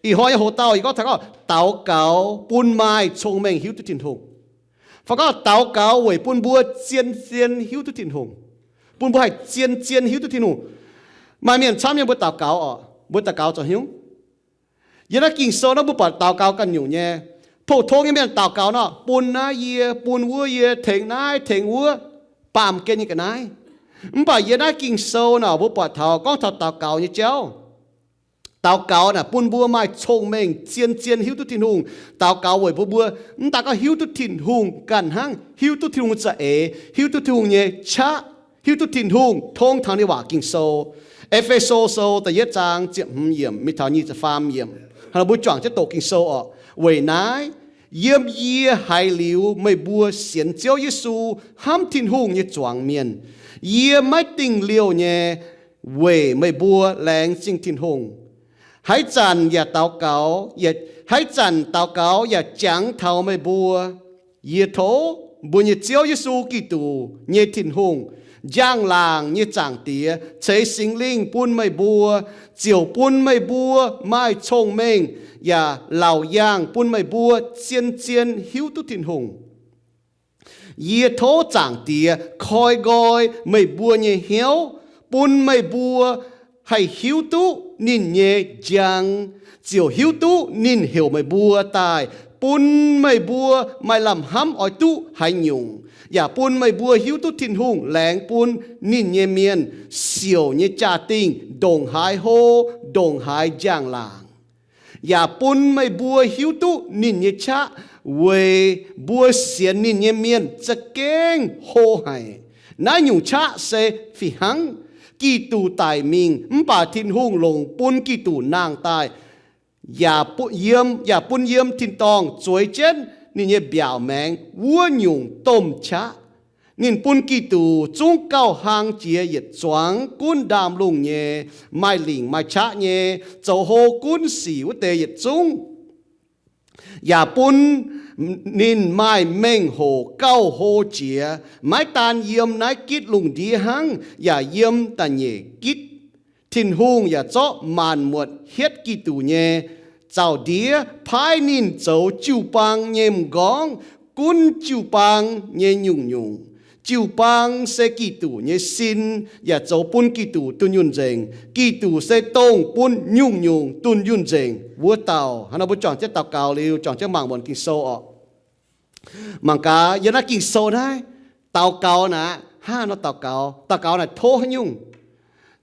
Ih hnoi nyei hoc-dauh yie gorngv taux gorngv daux gaux bun maaih cong-mengh hiuv duqv Tin-Hungh, fai gorngv daux gaux weic bun mbuo zien-zien hiuv duqv Tin-Hungh, bun mbuo haih zien-zien hiuv duqv Tin-Hungh. Maaih mienh camv nyei mbuo daux gaux oc, mbuo daux gaux zoux haaix nyungc? Yiem naaiv Ging-Sou naaiv mbuo buatc daux gaux ganh nyungc nyei. Pou-tong nyei mienh daux gaux nor, bun naaiv yie, bun wuov yie, tengx naaiv tengx wuov, baamh gen nyei ga'naaiv. Mv baac yiem naaiv Ging-Sou naaic mbuo buatc taux gorngv taux daux gaux nyei jauv. Daux gaux naaic bun mbuo maaih cong-mengh zien-zien hiuv duqv Tin-Hungh. Daux gaux weic bun mbuo mv daaih gorngv hiuv duqv Tin-Hungh ganh hnangv, hiuv duqv Tin-Hungh za'eix, hiuv duqv Tin-Hungh nyei qaqv, hiuv duqv Tin-Hungh tong taux ninh waac Ging-Sou. E^fe^so Sou da'yietv zaang ziepc hmz yiemc mingh taux nyic ziepc faam yiemc. Hnangv naaic mbuo juangc jienv doqc Ging-Sou oc. Weic naaiv, yiem yie haiz liuz meih mbuo sienx Ziouv Yesu hnamv Tin-Hungh nyei zuangx mienh, yie maiv dingh liouh nyei weic meih mbuo laengz zingh Tin-Hungh. Haaix zanc yaac daux gaux, haaix zanc daux gaux yaac jangx taux meih mbuo. Yie tov mbuo nyei Ziouv Yesu Giduc nyei Tin-Hungh, njang-laangc nyei Zaangc Diex, ceix Singx Lingh bun meih mbuo, ziouc bun meih mbuo maaih cong-mengh yaac laauc yaangh bun meih mbuo zien-zien hiuv duqv Tin-Hungh. Yie tov Zaangc Diex koi nqoi meih mbuo nyei hnyouv, bun meih mbuo haih hiuv duqv ninh nyei njang, ziouc hiuv duqv ninh heuc meih mbuo daaih, bun meih mbuo maaih lamh hnamv oix duqv haaix nyungc, yaac bun meih mbuo hiuv duqv Tin-Hungh laengz bun ninh nyei mienh siouc nyei jaa-dingh ndongc haaix hlo, ndongc haaix njang-laangc. Yaac bun meih mbuo hiuv duqv ninh nyei qaqv weic mbuo sienx ninh nyei mienh za'gengh hlo haic. Naaiv nyungc qaqv se fih hnangv Giduc daic mingh mv baac Tin-Hungh longc bun Giduc nangh daaih, yaac bun yiem, yaac bun yiem tin-dorngh zueiz jienv ninh nyei mbiaauc maengx wuov nyungc domh qaqv. Ninh bun Giduc zungv gauh hlang jiex yietc zuangx gunv ndaamv-lungh nyei, maaih lingc maaih qaqv nyei, zoux hlo gunv sic wuov deix yietc zungv. Yaac bun ninh maaih mengh hoc gauh hlo jiex, maiv daan yiem naaiv gitv lungh ndiev hnangv, yaac yiem da'nyeic gitv. Tin-Hungh yaac zorqv maanc muotc hietv Giduc nyei zaux-ndiev paaiv ninh zoux jiu-baang nyei m'nqorngv gunv jiu-baang nyei nyungc-nyungc. Jiu-baang se Giduc nyei sin, yaac zoux bun Giduc dunh yunh nzengc. Giduc se dongh bun nyungc-nyungc dunh yunh nzengc wuov dauh. Hnangv nor mbuo juangc jienv daux gaux liuz, juangc jienv mangc muonc Ging-Sou oc. Mangc gaax yiem naaiv Ging-Sou naaiv, daux gaux naaic hnangv nor daux gaux, daux gaux naaic tov haaix nyungc?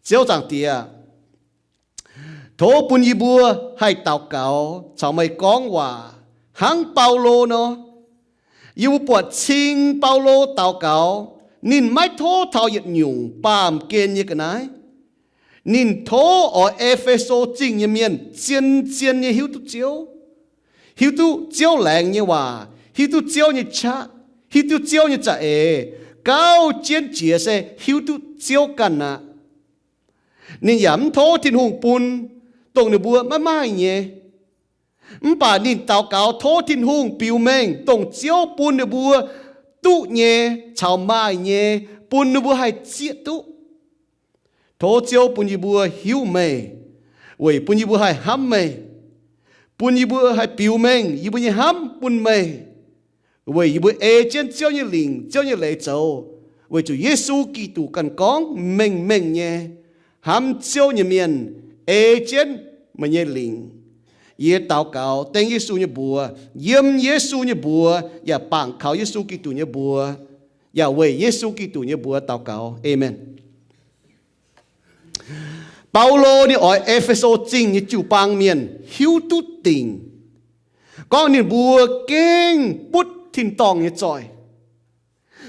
Ziouv Zaangc Diex, tov bun yie mbuo haih daux gaux caux meih gorngv waac hnangv Baulo nor. Yie mbuo buatc cing Baulo daux gaux, ninh maiv tov taux yietc nyungc baamh gen nyei ga'naaiv. Ninh tov oix E^fe^so Zingh nyei mienh zien-zien nyei hiuv duqv Ziouv, hiuv duqv Ziouv laengz nyei waac, hiuv duqv Ziouv nyei qaqv, hiuv duqv Ziouv nyei za'eix, gauh jienv jiex se hiuv duqv Ziouv ganh aqv. Ninh yaac mv tov Tin-Hungh bun dongh ninh mbuo maiv maaih nyei. Mv baac ninh daux gaux tov Tin-Hungh biux mengh dongh Ziouv bun ninh mbuo duqv nyei caux maaih nyei, bun ninh mbuo haih zieqv duqv. Tov Ziouv bun yie mbuo hiuv meih, weic bun yie mbuo haih hnamv meih, bun yie mbuo haih biux mengh yie mbuo nyei hnamv bun meih, weic yie mbuo ei jienv Ziouv nyei lingc, Ziouv nyei leiz zoux, weic zuqc Yesu Giduc ganh gorngv mengh mengh nyei, hnamv Ziouv nyei mienh ei jienv meih nyei lingc. Yie daux gaux dengv Yesu nyei mbuox, yiem Yesu nyei mbuox, yaac bangc kaux Yesu Giduc nyei mbuox, yaac weic Yesu Giduc nyei mbuox daux gaux. Aamen. Baulo ninh oix E^fe^so Zingh nyei jiu-baang mienh hiuv duqv dingc gorngv ninh mbuo gengh butv tin-dorngh nyei zoih.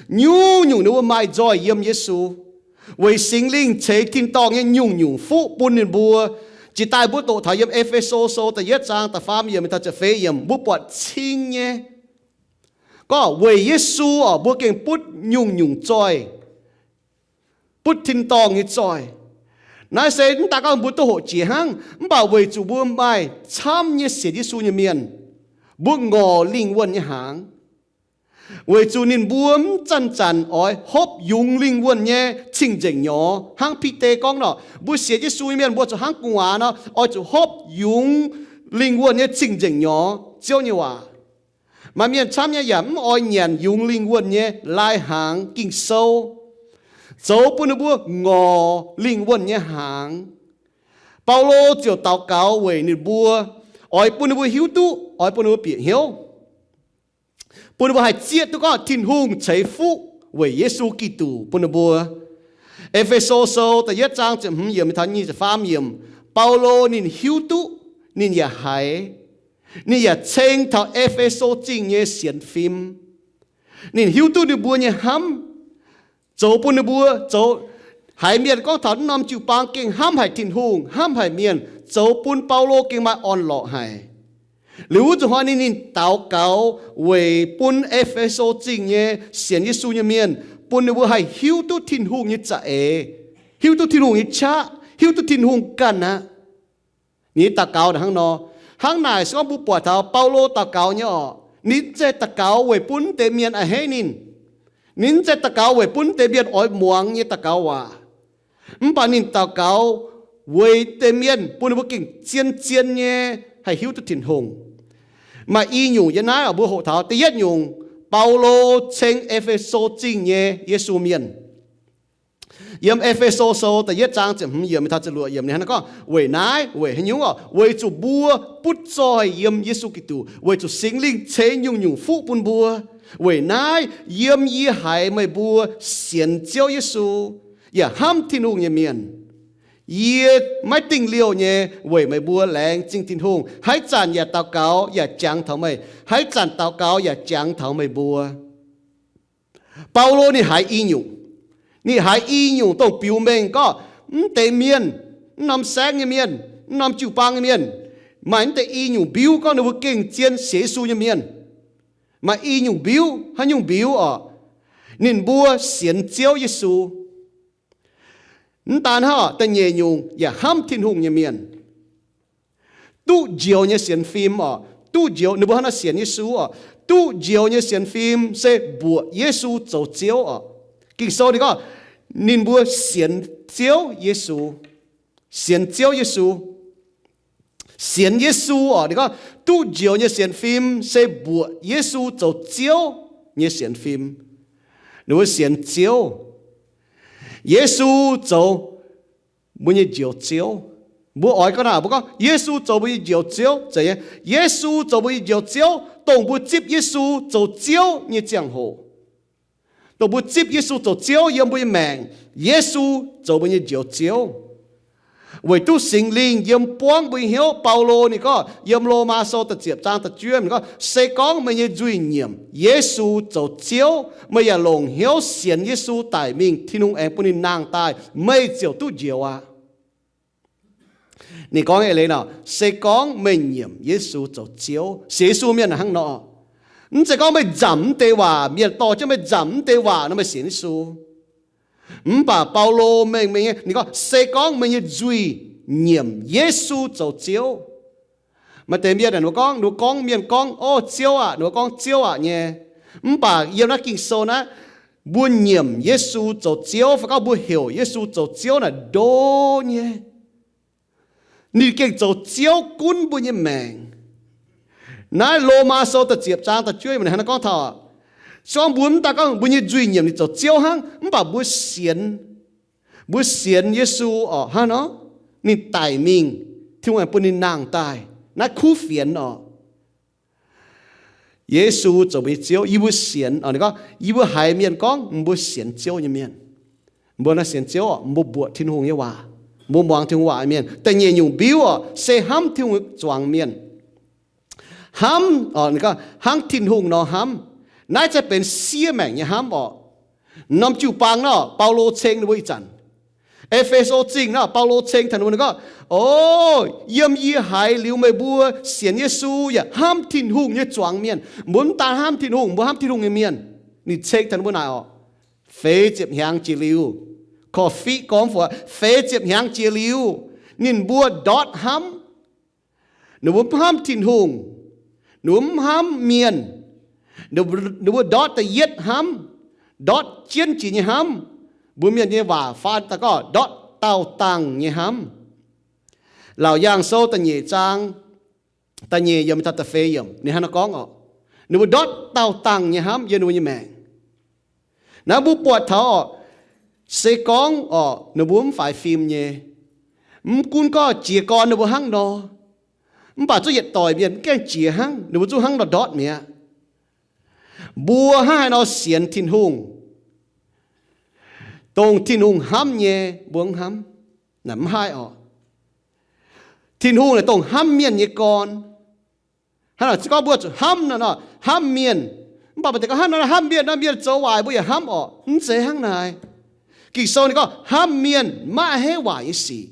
Nyungc-nyungc ninh mbuo maaih nzoih yiem Yesu, weic Singx Lingh ceix tin-dorngh nyei nyungc-nyungc fuqv bun ninh mbuo. Jiex daaih mbuo doqc taux yiem E^fe^so Sou da'yietv zaang da'faam yiemc taux ziepc feix yiemc, mbuo buatc cing nyei gorngv weic Yesu oc, mbuo gengh butv nyungc-nyungc zoih, butv tin-dorngh nyei zoih. Naaiv se mv daaih gorngv mbuo duqv hoqc jiex hnangv, mv baac weic zuqc mbuo maaih camv nyei sienx Yesu nyei mienh, mbuo ngorc lingh wuonh nyei hnaangx, weic zuqc ninh mbuo mv zanc-zanc oix hopv yungz lingh wuonh nyei cing-nzengc nyorx. Hnangv Bide gorngv nor, mbuo sienx Yesu nyei mienh mbuo zuqc hnangv gu'nguaaz nor, oix zuqc hopv yungz lingh wuonh nyei cing-nzengc nyorx Ziouv nyei waac. Maaih mienh camv nyei yaac mv oix nyanc yungz lingh wuonh nyei lai-hnaangx Ging-Sou, zoux bun ninh mbuo ngorc lingh wuonh nyei hnaangx. Baulo ziouc daux gaux weic ninh mbuo, oix bun ninh mbuo hiuv duqv, oix bun ninh mbuo bieqc hnyouv, bun ninh mbuo haih zieqv duqv gorngv Tin-Hungh ceix fuqv weic Yesu Giduc bun ninh mbuo. E^fe^so Sou da'yietv zaang ziepc hmz yiemc taux nyic ziepc faam yiemc, Baulo ninh hiuv duqv, ninh yaac haiz, ninh yaac ceng taux E^fe^so Zingh nyei sienx fim. Ninh hiuv duqv ninh mbuo nyei hnamv, zoux bun ninh mbuo zoux, haiz mienh gorngv taux naaiv norm jiu-baang gengh hnamv haic Tin-Hungh, hnamv haic mienh, zoux bun Baulo gengh maaih orn-lorqc haic. Liuz wuov zuqc hnoi ninh, ninh daux gaux weic bun E^fe^so Zingh nyei sienx Yesu nyei mienh, bun ninh mbuo haih hiuv duqv Tin-Hungh nyei za'eix, hiuv duqv Tin-Hungh nyei qaqv, hiuv duqv Tin-Hungh ganh aqv. Ninh daux gaux hnangv nor. Hnangv naaic se gorngv mbuo buatc taux Baulo daux gaux nyei orqc, ninh mv zeiz daux gaux weic bun deix mienh a'hneiv ninh. Ninh mv zeiz daux gaux weic bun deix mienh oix muangx nyei daux gaux waac. Mv baac ninh daux gaux weic deix mienh bun ninh mbuo gengh zien-zien nyei haih hiuv duqv Tin-Hungh. Maaih i nyungc yiem naaiv oc, mbuo hoqc taux da'yietv nyungc, Baulo ceng E^fe^so Zingh nyei Yesu mienh. Yiem E^fe^so Sou da'yietv zaang ziepc hmz yiemc taux ziepc luoqc yiemc ninh hnangv naaiv gorngv, weic naaiv, weic haaix nyungc orqc? Weic zuqc mbuo butv zoih yiem Yesu Giduc, weic zuqc Singx Lingh ceix nyungc-nyungc fuqv bun mbuo. Weic naaiv yiem yie haiz meih mbuo sienx Ziouv Yesu yaac hnamv Tin-Hungh nyei mienh, yie maiv dingh liouh nyei weic meih mbuo laengz zingh Tin-Hungh, haaix zanc yaac daux gaux yaac jangx taux meih, haaix zanc daux gaux yaac jangx taux meih mbuo. Baulo ninh haiz i nyungc. Ninh haiz i nyungc dongh biux mengh gorngv mv deix mienh, mv norm saengv nyei mienh, mv norm jiu-baang nyei mienh, maaih mv deix i nyungc mbiuv gorngv ninh mbuo gengh zien sienx Yesu nyei mienh. Maaih i nyungc mbiuv, haaix nyungc mbiuv orqc? Ninh mbuo sienx Ziouv Yesu. Mv daan hnangv, da'nyeic nyungc yaac hnamv Tin-Hungh nyei mienh. Duqv njoux nyei sienx fim orqc, duqv njoux, ninh mbuo hnangv naaiv sienx Yesu orqc, duqv njoux nyei sienx fim se mbuoqc Yesu zoux Ziouv orqc. Ging-Sou ninh gorngv ninh mbuo sienx Ziouv Yesu. Sienx Ziouv Yesu. Sienx Yesu orqc, ninh gorngv duqv njoux nyei sienx fim se mbuoqc Yesu zoux Ziouv nyei sienx fim. Ninh mbuo sienx Ziouv. Yesu zoux mbuo nyei Njoux Ziouv. Mbuo oix gorngv naaic, mbuo gorngv Yesu zoux mbuo nyei Njoux Ziouv zeiz nyei. Yesu zoux mbuo nyei Njoux Ziouv, dongh mbuo zipv Yesu zoux Ziouv nyei ziangh hoc, dongh mbuo zipv Yesu zoux Ziouv yiem mbuo nyei maengc, Yesu zoux mbuo nyei Njoux Ziouv. Weic duqv Singx Lingh yiem buangv mbuo nyei hnyouv. Baulo ninh gorngv yiem Lomaa Sou da'ziepc zaang da'juov ninh gorngv, se gorngv meih nyei nzuih nyiemc Yesu zoux Ziouv, meih yaac longc hnyouv sienx Yesu daic mingh, Tin-Hungh aengx bun ninh nangh daaih, meih ziouc duqv njoux aqv. Ninh gorngv eix leiz nor, se gorngv meih nyiemc Yesu zoux Ziouv, sienx Yesu mienh hnangv nor, mv zeiz gorngv meih nzamc mv deix waac, mienh dorh jienv meih nzamc mv deix waac nor meih sienx Yesu. Mv baac Baulo mengh mengh nyei, ninh gorngv se gorngv meih nyei nzuih nyiemc Yesu zoux Ziouv. Maaih deix mienh ninh mbuo gorngv, ninh mbuo gorngv, mienh gorngv, O Ziouv aah! Ninh mbuo gorngv Ziouv aah nyei. Mv baac yiem naaiv Ging-Sou naaiv, mbuo nyiemc Yesu zoux Ziouv fai gorngv mbuo heuc Yesu zoux Ziouv naaic ndo nyei. Ninh gengh zoux Ziouv gunv mbuo nyei maengc. Naaiv Lomaa Sou da'ziepc zaang da'juov ninh hnangv naaiv gorngv taux, se gorngv mbuo mv daan gorngv mbuo nyei nzuih nyiemc ninh zoux Ziouv hnangv, mv baac mbuo sienx, mbuo sienx Yesu orqc, hnangv nor, ninh daic mingh, Tin-Hungh aengx bun ninh nangh daaih, naaiv kuv fienx orqc. Yesu zoux mbuo nyei Ziouv, yie mbuo sienx, ninh gorngv, yie mbuo haiz mienh gorngv mbuo sienx Ziouv nyei mienh. Mbuo naaiv sienx Ziouv orqc, mbuo mbuoqc Tin-Hungh nyei waac, mbuo muangx Tin-Hungh waac mienh. Da'nyeic nyungc mbiuv orqc, se hnamv Tin-Hungh zuangx mienh. Hnamv, hnangv Tin-Hungh nor hnamv. Naaiv se benx siev maengc nyei hnamv orqc. Norm jiu-baang nor, Baulo ceng ninh mbuo ih zanc. E^fe^so Zingh nor, Baulo ceng taux ninh mbuo, ninh gorngv, O, yiem yie haiz liuz meih mbuo sienx Yesu yaac hnamv Tin-Hungh nyei zuangx mienh. Mbuo mv daan hnamv Tin-Hungh, mbuo hnamv Tin-Hungh nyei mienh. Ninh ceng taux ninh mbuo naaic orqc, feix ziepc hnyangx jiex liuz, korv-fiqv gormx feix ziepc hnyangx jiex liuz, ninh mbuo ndortv hnamv. Ninh mbuo mv hnamv Tin-Hungh, ninh mbuo mv hnamv mienh. Ninh mbuo ndortv da'yietv hnamv, ndortv jienv jiex nyei hnamv. Mbuo mienh nyei waac faan daaih gorngv ndortv daauh dangh nyei hnamv. Laauc Yaangh Sou da'nyeic zaang Da'nyeic yiemc taux da'feix yiemc ninh hnangv naaiv gorngv orqc, ninh mbuo ndortv daauh dangh nyei hnamv yiem ninh mbuo nyei maengc. Naaiv mbuo buatc taux orqc, se gorngv orqc ninh mbuo mv faix fim nyei, mv gunv gorngv jiez gorn ninh mbuo hnangv nor, mv baac zuqc yietc doic mienh mv gaengh jiex hnangv, ninh mbuo zungv hnangv nor ndortv mi'aqv. Mbuo hnangv haaix nor sienx Tin-Hungh, dongh Tin-Hungh hnamv nyei mbuo mv hnamv? Naaic mv haih orqc. Tin-Hungh naaic dongh hnamv mienh nyei gorn. Hnangv naaic se gorngv mbuo zuqc hnamv nor, hnamv mienh. Mv baac maaih deix gorngv hnangv nor hnamv mienh nor, mienh zoux waaic mbuo yaac hnamv orqc. Mv zeiz hnangv naaic. Ging-Sou ninh gorngv hnamv mienh maiv heiv waaic nyei sic.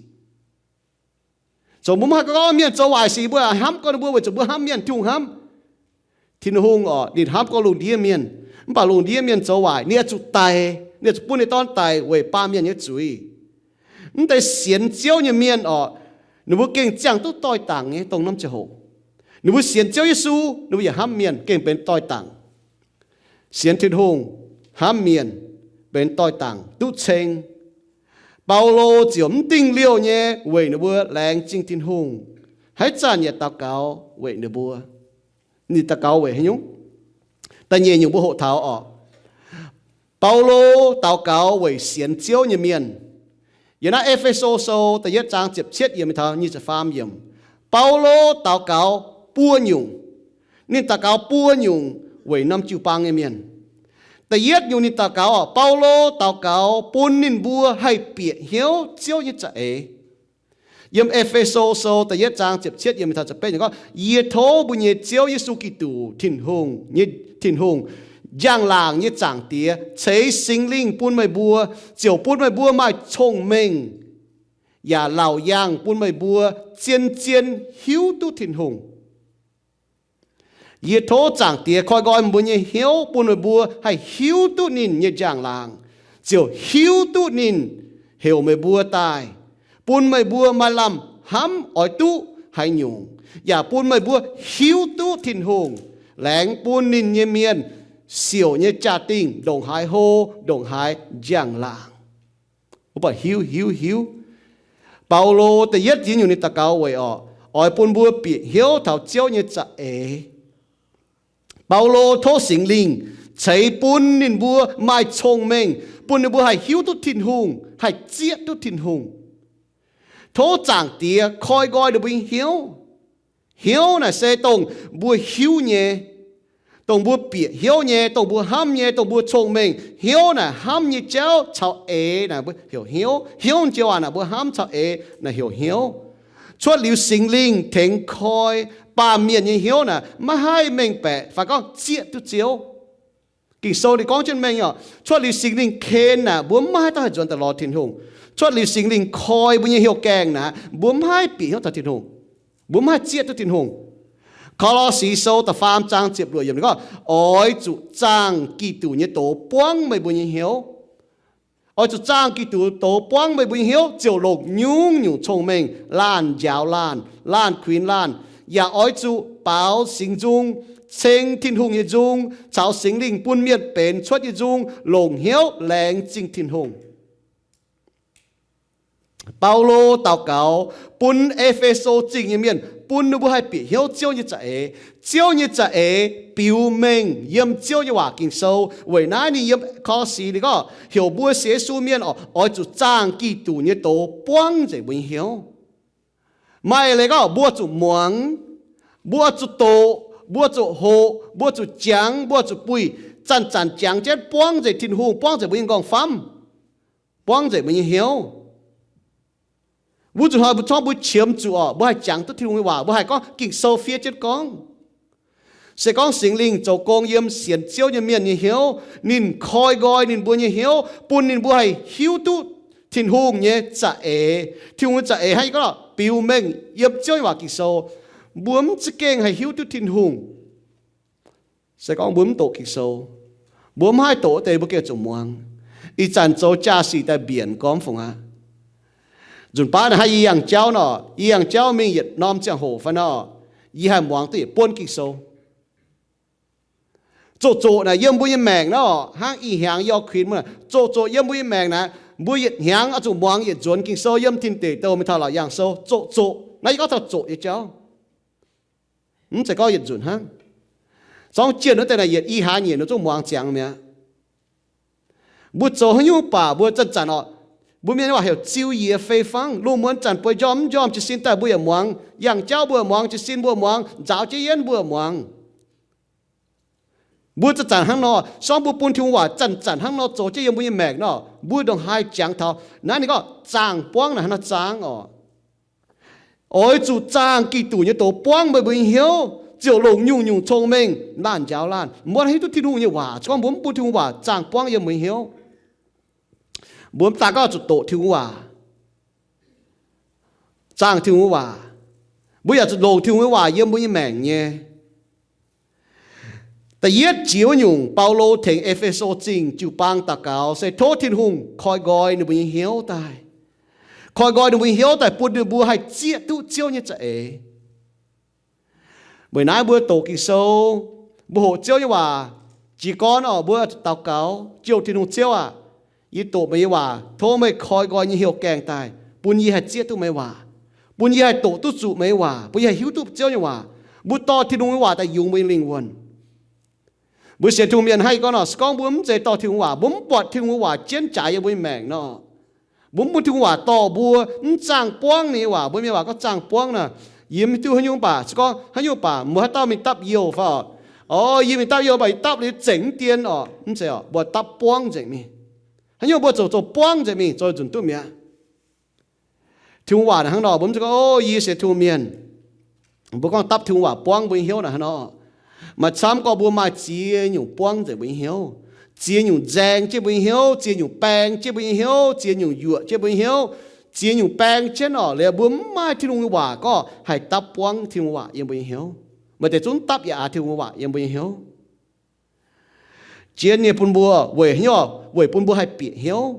Zoux mbuo mv haih gorngv mienh zoux waaic sic mbuo hnamv gorngv ninh mbuo weic zuqc mbuo hnamv mienh, Tin-Hungh hnamv. Tin-Hungh orqc ninh hnamv gorngv lungh ndiev mienh, mv baac lungh ndiev mienh zoux waaic ninh oix zuqc daic, ninh oix zuqc bun ninh dorn daic weic baamh mienh nyei zuiz. Mv deix sienx Ziouv nyei mienh orqc, ninh mbuo gengh ziangh duqv doix-dangc nyei dongh norm ziangh hoc. Ninh mbuo sienx Ziouv Yesu, ninh mbuo yaac hnamv mienh gengh benx doix-dangc. Sienx Tin-Hungh, hnamv mienh, benx doix-dangc duqv ceng. Baulo ziouc mv dingh liouh nyei weic ninh mbuo laengz zingh Tin-Hungh, haaix zanc yaac daux gaux weic ninh mbuo. Ninh daux gaux weic haaix nyungc? Da'nyeic nyungc mbuo hoqc taux orqc, Baulo daux gaux weic sienx Ziouv nyei mienh. Yiem naaiv E^fe^so Sou da'yietv zaang ziepc cietv yiemc taux nyic ziepc faam yiemc, Baulo daux gaux buo nyungc. Ninh daux gaux buo nyungc weic norm jiu-baang nyei mienh. Da'yietv nyungc ninh daux gaux orqc, Baulo daux gaux bun ninh mbuo haih bieqc hnyouv Ziouv nyei za'eix. Yiem E^fe^so Sou da'yietv zaang ziepc cietv yiemc taux ziepc betv gorngv, Yie tov mbuo nyei Ziouv Yesu Giduc Tin-Hungh, Tin-Hungh, njang-laangc nyei Zaangc Diex, ceix Singx Lingh bun meih mbuo, ziouc bun meih mbuo maaih cong-mengh yaac laauc yaangh bun meih mbuo zien-zien hiuv duqv Tin-Hungh. Yie tov Zaangc Diex koi nqoi meih mbuo nyei hnyouv, bun meih mbuo haih hiuv duqv ninh nyei njang-laangc, ziouc hiuv duqv ninh heuc meih mbuo daaih, bun meih mbuo maaih lamh hnamv oix duqv haaix nyungc, yaac bun meih mbuo hiuv duqv Tin-Hungh laengz bun ninh nyei mienh siouc nyei jaa-dingh ndongc haaix hlo, ndongc haaix njang-laangc. Mbuo buatc hiuv, hiuv, hiuv. Baulo da'yietv ziex nyungc ninh daux gaux weic orqc, oix bun mbuo bieqc hnyouv taux Ziouv nyei za'eix. Baulo tov Singx Lingh ceix bun ninh mbuo maaih cong-mengh, bun ninh mbuo haih hiuv duqv Tin-Hungh, haih zieqv duqv Tin-Hungh. Tov Zaangc Diex koi nqoi ninh mbuo nyei hnyouv. Hnyouv naaic se dongh mbuo hiuv nyei, dongh mbuo bieqc hnyouv nyei, dongh mbuo hnamv nyei, dongh mbuo cong-mengh. Hnyouv naaic hnamv nyei jauv caux eix naaic mbuo heuc hnyouv. Hnyouv joux waac naaic mbuo hnamv caux eix naaic heuc hnyouv. Cuotv liuz Singx Lingh tengx koi, baamh mienh nyei hnyouv naaic maiv haih mengh baeqc fai gorngv zieqv duqv Ziouv. Ging-Sou ninh gorngv jienv mengh oc, cuotv liuz Singx Lingh ken naaic mbuo maiv haih dauh haih nzuonx daaih lorz Tin-Hungh. Cuotv liuz Singx Lingh koi mbuo nyei hnyouv gaengh naaic mbuo maiv haih bieqc hnyouv taux Tin-Hungh, mbuo maiv haih zieqv duqv Tin-Hungh. Ko^lo^si Sou da'faam zaang ziepc luoqc yiemc ninh gorngv, oix zuqc zaangh Giduc nyei doz buangv meih mbuo nyei hnyouv. Oix zuqc zaangh Giduc doz buangv meih mbuo nyei hnyouv ziouc longc nyungc-nyungc cong-mengh laanh njaaux laanh, laanh kuinx laanh, yaac oix zuqc baaux singx nzung, ceng Tin-Hungh nyei nzung, caux Singx Lingh bun mienh benx cuotv nyei nzung, longc hnyouv laengz zingh Tin-Hungh. Baulo daux gaux bun E^fe^so Zingh nyei mienh, bun ninh mbuo haih bieqc hnyouv Ziouv nyei za'eix. Ziouv nyei za'eix biux mengh yiem Ziouv nyei waac Ging-Sou. Weic naaiv ninh yiem Ko^lo^si ninh gorngv heuc mbuo sienx Yesu mienh oix zuqc zaangh Giduc nyei doz buangv nzengc mbuo nyei hnyouv. Maaih leiz gorngv mbuo zuqc muangx, mbuo zuqc doqc, mbuo zuqc hoqc, mbuo zuqc jangx, mbuo zuqc buih, zanc-zanc jangx jienv buangv nzengc Tin-Hungh, buangv nzengc mbuo nyei nqorngv-famv, buangv nzengc mbuo nyei hnyouv. Wuov zuqc hnoi mbuo zorqv mbuo qiemx zuqc orqc, mbuo haih jangx duqv Tin-Hungh nyei waac, mbuo haih gorngv Ging-Sou fiev jienv gorngv. Se gorngv Singx Lingh zoux gong yiem sienx Ziouv nyei mienh nyei hnyouv, ninh koi nqoi ninh mbuo nyei hnyouv, bun ninh mbuo haih hiuv duqv Tin-Hungh nyei za'eix. Tin-Hungh nyei za'eix hnangv yie gorngv biux mengh yiem Ziouv nyei waac Ging-Sou. Mbuo mv za'gengh haih hiuv duqv Tin-Hungh. Se gorngv mbuo mv doqc Ging-Sou, mbuo mv haih doqc wuov deix, mbuo gengh zuqc muangx. Ih zanc zoux jaa-sic daaih mbienc gormx fungc aqv. Nzunc baav naaic hnangv yie yangh jauv nor, yie yangh jauv mingh yietc norm ziangh hoc fai nor, yie haih muangx duqv yietc buonv Ging-Sou. Zoqc zoqc naaic yiem mbuo nyei maengc nor, hnangv ih hnyangx yie kuinx mbuo, zoqc zoqc yiem mbuo nyei maengc naaic, mbuo yietc hnyangx oix zuqc muangx yietc nzuonx Ging-Sou yiem Tin Deic Douh mingh taux Laauc Yaangh Sou. Zoqc zoqc naaiv yie gorngv taux zoqc nyei jauv. Mv zeiz gorngv yietc nzunc hnangv. Zorngv jienv wuov deix naaic yietc i hlaax nyeic ninh zungv muangx ziangx mi'aqv. Mbuo zoux haaix nyungc baac mbuo zanc-zanc oc, mbuo mienh nyei waac heuc ziu yiez fei fangv. Lungh muonz zanc bueix njormh mv njormh jiez sin daaih mbuo yaac muangx. Yangh jauv mbuo yaac muangx, jiez sin mbuo yaac muangx, nzaaux jienv yienv mbuo yaac muangx. Mbuo zanc-zanc hnangv nor, se gorngv mbuo bun Tin-Hungh waac zanc-zanc hnangv nor zoux jienv yiem mbuo nyei maengc nor, mbuo ndongc haaix jangx taux. Naaiv ninh gorngv zaangh buangv naaic hnangv nor zaangh oc. Oix zuqc zaangh Giduc nyei doz buangv meih mbuo nyei hnyouv, ziouc longc nyungc-nyungc cong-mengh laanh njaaux laanh. Mbuo hiuv duqv Tin-Hungh nyei waac, se gorngv mbuo mv bun Tin-Hungh waac zaangh buangv yiem mbuo nyei hnyouv, mbuo mv daan gorngv zuqc doqc Tin-Hungh waac, zaangh Tin-Hungh waac, mbuo yaac zuqc longc Tin-Hungh nyei waac yiem mbuo nyei maengc nyei. Da'yietv jiex wuov nyungc, Baulo tengx E^fe^so Zingh jiu-baang daux gaux se tov Tin-Hungh koi nqoi ninh mbuo nyei hnyouv daaih, koi nqoi ninh mbuo nyei hnyouv daaih bun ninh mbuo haih zieqv duqv Ziouv nyei za'eix. Weic naaiv mbuo doqc Ging-Sou, mbuo hoqc Ziouv nyei waac, jiez gorn oc, mbuo daux gaux, Ziouv Tin-Hungh, Ziouv aah, yie doqc meih nyei waac, tov meih koi nqoi nyei heuc gaengh daaih bun yie haih zieqv duqv meih nyei waac, bun yie haih doqc duqv zuqc meih nyei waac, bun yie haih hiuv duqv Ziouv nyei waac. Mbuo dorh Tin-Hungh nyei waac daaih yungz mbuo nyei lingh wuonh. Mbuo sienx Tin-Hungh mienh hnangv ih gorngv nor, se gorngv mbuo mv zeiz dorh Tin-Hungh waac, mbuo mv buatc Tin-Hungh waac jienv jaaix yiem mbuo nyei maengc nor, mbuo mv bun Tin-Hungh waac dorh mbuo, mv zaangh buangv ninh nyei waac, mbuo mienh waac gorngv zaangh buangv naaic, yie mv hiuv duqv haaix nyungc baac, se gorngv haaix nyungc baac, mbuo haaix dauh mingh dapv youh fai oc? Orv, yie mingh dapv youh baac yie dapv liuz zengc mv dien oc. Mv zeiz oc, mbuo dapv buangv nzengc mingh. Haaix nyungc mbuo zoux zoux buangv nzengc mingh, zoux nzunc duqv mi'aqv. Tin-Hungh waac naaic hnangv nor, mbuo mv zeiz gorngv, o, yie sienx Tin-Hungh mienh, mbuo gorngv dapv Tin-Hungh waac buangv mbuo nyei hnyouv naaic hnangv nor. Maaih camv gorngv mbuo maaih ziex nyungc buangv nzengc mbuo nyei hnyouv, ziex nyungc nzaeng jienv mbuo nyei hnyouv, ziex nyungc baeng jienv mbuo nyei hnyouv, ziex nyungc yuoqc jienv mbuo nyei hnyouv, ziex nyungc baeng jienv oc. Liuz mbuo mv maaih Tin-Hungh nyei waac gorngv haih dapv buangv Tin-Hungh waac yiem mbuo nyei hnyouv. Maaih deix zungv dapv yaac aax Tin-Hungh nyei waac yiem mbuo nyei hnyouv. Jienv nyei bun mbuo weic haaix nyungc? Weic bun mbuo haih bieqc hnyouv.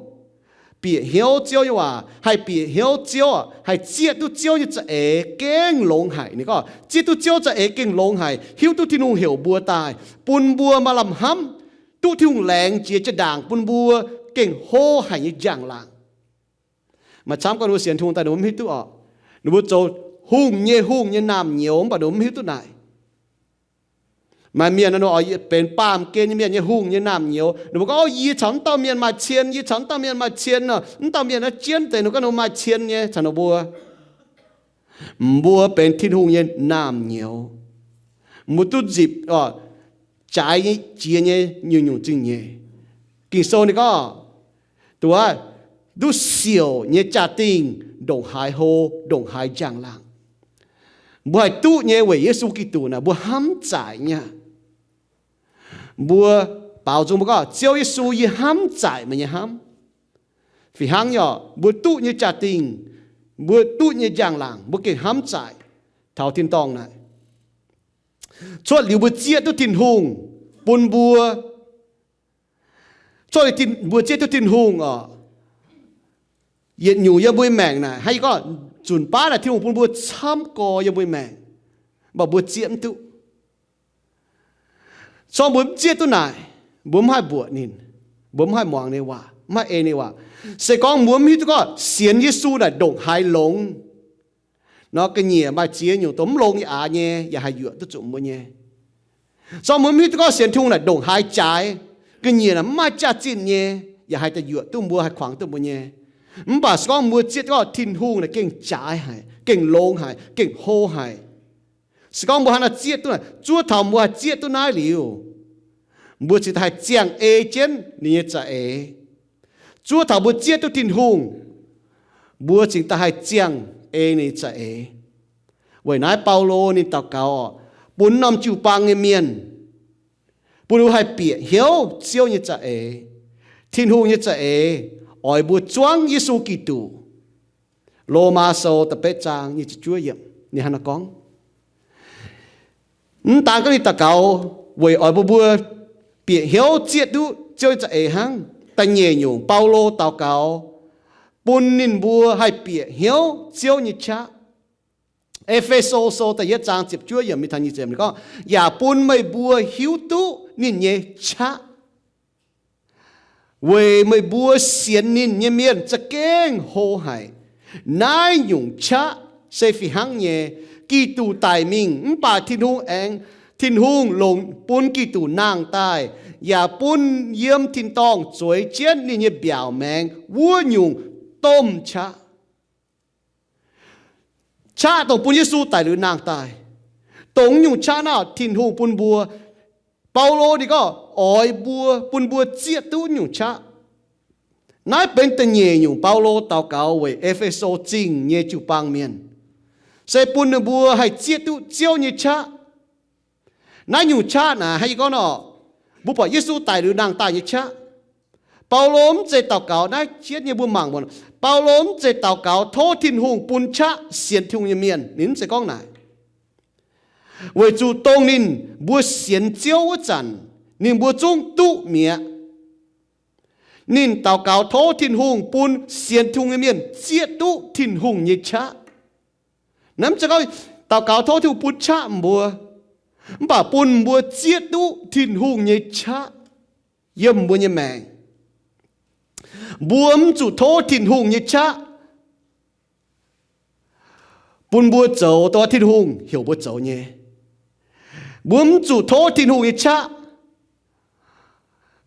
Bieqc hnyouv Ziouv nyei waac, haih bieqc hnyouv Ziouv, haih zieqv duqv Ziouv nyei za'eix gengh longx haic. Ninh gorngv zieqv duqv Ziouv za'eix gengh longx haic, hiuv duqv Tin-Hungh heuc mbuo daaih, bun mbuo maaih lamh hnamv duqv Tin-Hungh laengz jiex jaa-ndaangc bun mbuo gengh hlo haic nyei njang-laangc. Maaih camv gorngv ninh mbuo sienx Tin-Hungh daaih ninh mbuo mv hiuv duqv oc. Ninh mbuo zoux hungh nyei hungh nyei naamh nyouz mv baac ninh mbuo mv hiuv duqv naaic. Maaih mienh nor, benx baamh gen nyei mienh nyei hungh nyei naamh nyouz. Ninh mbuo gorngv, o, yie caux wuov dauh mienh maaih cien, yie caux wuov dauh mienh maaih cien nor, wuov dauh mienh naaiv jienv deix ninh gorngv ninh mbuo maaih cien nyei caux ninh mbuo. Mbuo benx Tin-Hungh nyei naamh nyouz. Mbuo duqv nzipc jaaix jiex nyei nyungc-nyungc zingh nyeic. Ging-Sou ninh gorngv, duqv, duqv siouc nyei jaa-dingh ndongc haaix hlo, ndongc haaix njang-laangc. Mbuo haih duqv nyei weic Yesu Giduc naaic mbuo hnamv zaaic nyei aqv. Mbuo baaux nzung mbuo gorngv, Ziouv Yesu, yie hnamv zaaic meih nyei hnamv. Fih hnangv nyei oc, mbuo duqv nyei jaa-dingh, mbuo duqv nyei njang-laangc mbuo gengh hnamv zaaic taux tin-dorngh naaic. Cuotv liuz mbuo zieqv duqv Tin-Hungh bun mbuo, cuotv liuz mbuo zieqv duqv Tin-Hungh oc, yietc nyungc yiem mbuo nyei maengc naaic, hnangv yie gorngv, nzunc baav naaic Tin-Hungh bun mbuo camv gorx yiem mbuo nyei maengc, mv baac mbuo zieqv mv duqv. Se gorngv mbuo mv zieqv duqv naaic, mbuo mv haih mbuoqc ninh, mbuo mv haih muangx ninh waac, mv haih ei ninh waac. Se gorngv mbuo mv hiuv duqv gorngv sienx Yesu naaic ndongc haaix longx nor, ga'nyiec maaih ziex nyungc dongh mv longx nyei aax nyei yaac haih yuoqc duqv zuqc mbuo nyei. Se gorngv mbuo mv hiuv duqv gorngv sienx Tin-Hungh naaic ndongc haaix jaaix, ga'nyiec naaic mv maaih jaax-zinh nyei yaac haih daaih yuoqc duqv mbuo, haih kuangx duqv mbuo nyei. Mv baac se gorngv mbuo zieqv duqv Tin-Hungh naaic gengh jaaix haic, gengh longx haic, gengh hlo haic. Se gorngv mbuo hnangv naaiv zieqv duqv naaic, zuov taux mbuo haih zieqv duqv naaiv liuz, mbuo cingx daaih haih ziangh ei jienv ninh nyei za'eix. Zuov taux mbuo zieqv duqv Tin-Hungh, mbuo cingx daaih haih ziangh ei ninh nyei za'eix. Weic naaiv Baulo ninh daux gaux oc, bun norm jiu-baang nyei mienh, bun ninh mbuo haih bieqc hnyouv Ziouv nyei za'eix. Tin-Hungh nyei za'eix oix mbuo zuangv Yesu Giduc. Lomaa Sou da'betv zaang nyic ziepc juov yiemc ninh hnangv naaiv gorngv. Mv daan gorngv ninh daux gaux weic oix bun mbuo bieqc hnyouv zieqv duqv Ziouv nyei za'eix hnangv. Da'nyeic nyungc, Baulo daux gaux bun ninh mbuo haih bieqc hnyouv Ziouv nyei qaqv. E^fe^so Sou da'yietv zaang ziepc juov yiemc mingh taux nyic ziepc yiemc ninh gorngv, yaac bun meih mbuo hiuv duqv ninh nyei qaqv, weic meih mbuo sienx ninh nyei mienh za'gengh hlo haic. Naaiv nyungc qaqv se fih hnangv nyei, Giduc daic mingh, mv baac Tin-Hungh aengx, Tin-Hungh longc bun Giduc nangh daaih, yaac bun yiem tin-dorngh zueiz jienv ninh nyei mbiaauc maengx wuov nyungc domh qaqv. Qaqv dongh bun Yesu daic liuz nangh daaih. Dongh nyungc qaqv naaiv Tin-Hungh bun mbuo. Baulo ninh gorngv oix mbuo, bun mbuo zieqv duqv nyungc qaqv. Naaiv benx da'nyeic nyungc Baulo daux gaux weic E^fe^so Zingh nyei jiu-baang mienh, se bun ninh mbuo haih zieqv duqv Ziouv nyei qaqv. Naaiv nyungc qaqv naaic, hnangv yie gorngv nor, mbuo buatc Yesu daic liuz nangh daaih nyei qaqv. Baulo mv zeiz daux gaux naaiv jienv nyei, mbuo mangc muonc. Baulo mv zeiz daux gaux tov Tin-Hungh bun qaqv sienx Tin-Hungh nyei mienh. Ninh mv zeiz gorngv naaic. Weic zuqc dongh ninh mbuo sienx Ziouv wuov zanc, ninh mbuo zungv duqv mi'aqv. Ninh daux gaux tov Tin-Hungh bun sienx Tin-Hungh nyei mienh zieqv duqv Tin-Hungh nyei qaqv. Naaiv mv zeiz gorngv daux gaux tov Tin-Hungh bun qaqv mbuo, mv baac bun mbuo zieqv duqv Tin-Hungh nyei qaqv yiem mbuo nyei maengc. Mbuo mv zuqc tov Tin-Hungh nyei qaqv bun mbuo zoux dongh Tin-Hungh heuc mbuo zoux nyei. Mbuo mv zuqc tov Tin-Hungh nyei qaqv,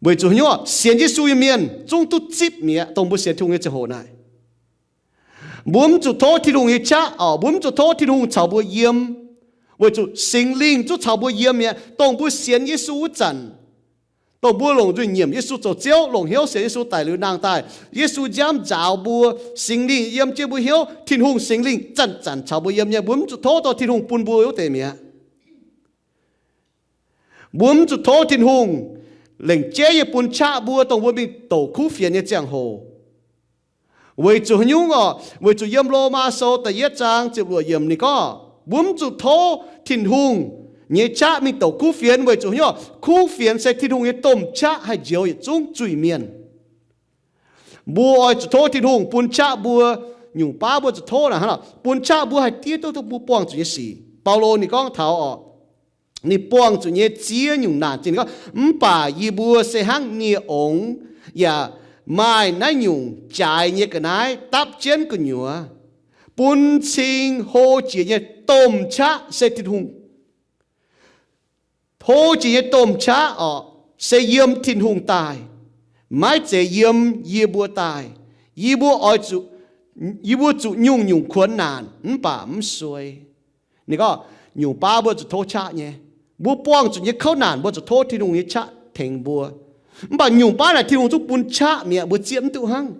weic zuqc haaix nyungc? Sienx Yesu nyei mienh zungv duqv zipv mi'aqv, dongh mbuo sienx Tin-Hungh nyei ziangh hoc naaic. Mbuo mv zuqc tov Tin-Hungh nyei qaqv oc, mbuo mv zuqc tov Tin-Hungh caux mbuo yiem, weic zuqc Singx Lingh zungv caux mbuo yiem mi'aqv, dongh mbuo sienx Yesu wuov zanc. Dongh mbuo longc nzuih nyiemc Yesu zoux Ziouv, longc hnyouv sienx Yesu daic liuz nangh daaih, Yesu nziaamv nzaaux mbuo, Singx Lingh yiem jienv mbuo hnyouv, Tin-Hungh Singx Lingh zanc-zanc caux mbuo yiem nyei. Mbuo mv zuqc tov dongh Tin-Hungh bun mbuo wuov deix mi'aqv. Mbuo mv zuqc tov Tin-Hungh lengc jeiv nyei bun qaqv mbuo dongh mbuo mingh douc kuv fienx nyei ziangh hoc. Weic zuqc haaix nyungc oc? Weic zuqc yiem Lomaa Sou da'yietv zaang ziepc luoqc yiemc ninh gorngv, mbuo mv zuqc tov Tin-Hungh nyei qaqv mingh douc kuv fienx. Weic zuqc haaix nyungc? Kuv fienx se Tin-Hungh nyei domh qaqv haih njoux yietc zungv zuiz-mienh. Mbuo oix zuqc tov Tin-Hungh bun qaqv mbuo. Nyungc baav mbuo zuqc tov naaic hnangv nor, bun qaqv mbuo haih diev duqv, duqv mbuo buangh zuqc nyei sic. Baulo ninh gorngv taux oc, ninh buangh zuqc nyei ziex nyungc naanc zingh. Ninh gorngv, mv baac yie mbuo se hnangv nie-ongx, yaac maaih naaiv nyungc jaaix nyei ga'naaiv dapv jienv gu'nyuoz, bun cing hlo jiex nyei domh qaqv se Tin-Hungh. Hlo jiex nyei domh qaqv oc, se yiem Tin-Hungh daaih, maiv zeiz yiem yie mbuo daaih. Yie mbuo oix zuqc, yie mbuo zuqc nyungc-nyungc kuonx naanc mv baac mv suei. Ninh gorngv, nyungc baav mbuo zuqc tov qaqv nyei. Mbuo buangh zuqc nyei kouv naanc mbuo zuqc tov Tin-Hungh nyei qaqv tengx mbuo. Mv baac nyungc baav naaic Tin-Hungh zungv bun qaqv mi'aqv, mbuo zieqv mv duqv hnangv.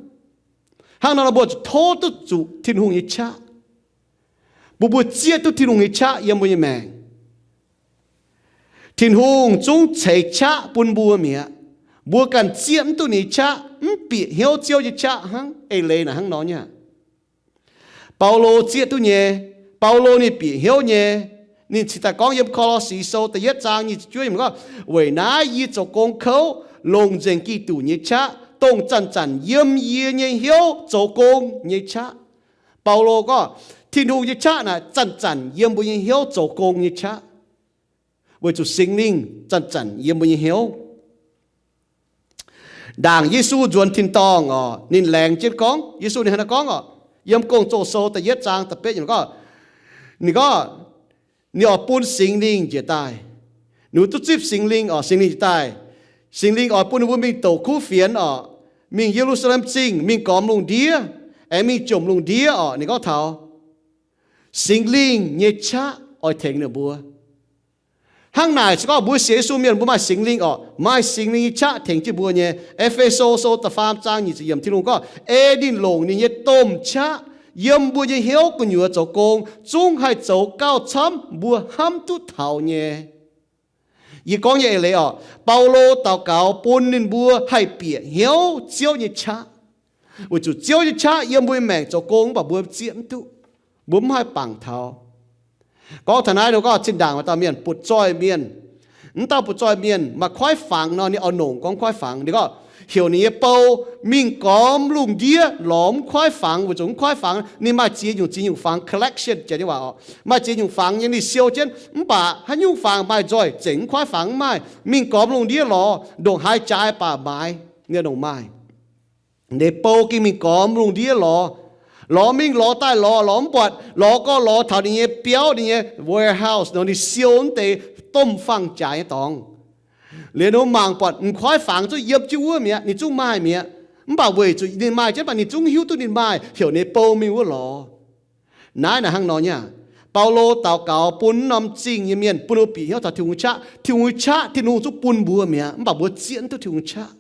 Hnangv nor mbuo zuqc tov duqv zuqc Tin-Hungh nyei qaqv, bun mbuo zieqv duqv Tin-Hungh nyei qaqv yiem mbuo nyei maengc. Tin-Hungh zungv ceix qaqv bun mbuo mi'aqv. Mbuo ganh zieqv mv duqv ninh nyei qaqv, mv bieqc hnyouv Ziouv nyei qaqv hnangv. Eix leiz naaic hnangv nor nyei aqv. Baulo zieqv duqv nyei. Baulo ninh bieqc hnyouv nyei. Ninh cingx daaih gorngv yiem Ko^lo^si Sou da'yietv zaang nyic ziepc juov yiemc gorngv, weic naaiv yie zoux gong kouv, longc nzengc Giduc nyei qaqv, dongh zanc-zanc yiem yie nyei hnyouv zoux gong nyei qaqv. Baulo gorngv, Tin-Hungh nyei qaqv naaic zanc-zanc yiem mbuo nyei hnyouv zoux gong nyei qaqv, weic zuqc Singx Lingh zanc-zanc yiem mbuo nyei hnyouv. Ndaangc Yesu nzuonx tin-dorngh oc, ninh laengz jienv gorngv, Yesu ninh hnangv naaiv gorngv oc, yiem Gong-Zoh Sou da'yietv zaang da'betv yiemc gorngv, ninh gorngv, ninh oix bun Singx Lingh njiec daaih. Ninh mbuo duqv zipv Singx Lingh oc, Singx Lingh njiec daaih. Singx Lingh oix bun ninh mbuo mingh douc kuv fienx oc, mingh Ye^lu^saa^lem Zingh, mingh gormx lungh ndiev, aengx mingh jomc lungh ndiev oc. Ninh gorngv taux Singx Lingh nyei qaqv oix tengx ninh mbuo. Hnangv naaic se gorngv mbuo sienx Yesu mienh mbuo maaih Singx Lingh oc, maaih Singx Lingh nyei qaqv tengx jienv mbuo nyei. E^fe^so Sou da'faam zaang nyic ziepc yiemc Tin-Hungh gorngv, ei ninh longc ninh nyei domh qaqv yiem mbuo nyei hnyouv gu'nyuoz zoux gong, zungv haih zoux gauh camv mbuo hnamv duqv taux nyei. Yie gorngv nyei eix leiz oc, Baulo daux gaux bun ninh mbuo haih bieqc hnyouv Ziouv nyei qaqv, weic zuqc Ziouv nyei qaqv yiem mbuo nyei maengc zoux gong mv baac mbuo zieqv mv duqv, mbuo mv haih bangc taux. Gorngv taux naaiv nor gorngv zinh ndaangc maaih dauh mienh butv-zoih mienh. Mv dauh butv-zoih mienh maaih kuaaiv fangx nor, ninh oix nongc gorngv kuaaiv fangx. Ninh gorngv heuc ninh nyei bou mingh gormx lungh ndiev lorz mv kuaaiv fangx, weic zuqc mv kuaaiv fangx ninh maaih ziex nyungc ziex nyungc fangx, collection janx nyei waac oc. Maaih ziex nyungc fangx nyei, ninh siou jienv, mv baac haaix nyungc fangx maaih nzoih zengc mv kuaaiv fangx mv maaih, mingh gormx lungh ndiev lorz, ndongc haaix jaaix baac maaiz, ninh nongc maaih. Ninh bou gengh mingh gormx lungh ndiev lorz, Lorz mingh lorz daaih lorz, lorz mv buatc, lorz gorx lorz taux ninh nyei biauv, ninh nyei warehouse nor, ninh siou wuov deix domh fangx jaaix nyei dorngx. Liuz ninh mangc buatc m'nqoix fangx zungv yiem jienv wuov mi'aqv, ninh zungv maaih mi'aqv. Mv baac weic zuqc ninh maaih jienv, mv baac ninh zungv hiuv duqv ninh maaih, heuc ninh nyei bou mingh wuov lorz. Naaiv naaic hnangv nor nyei. Baulo daux gaux bun norm zingh nyei mienh, bun ninh mbuo bieqc hnyouv taux Tin-Hungh nyei qaqv. Tin-Hungh nyei qaqv Tin-Hungh zungv bun mbuo mi'aqv, mv baac mbuo zieqv mv duqv Tin-Hungh nyei qaqv.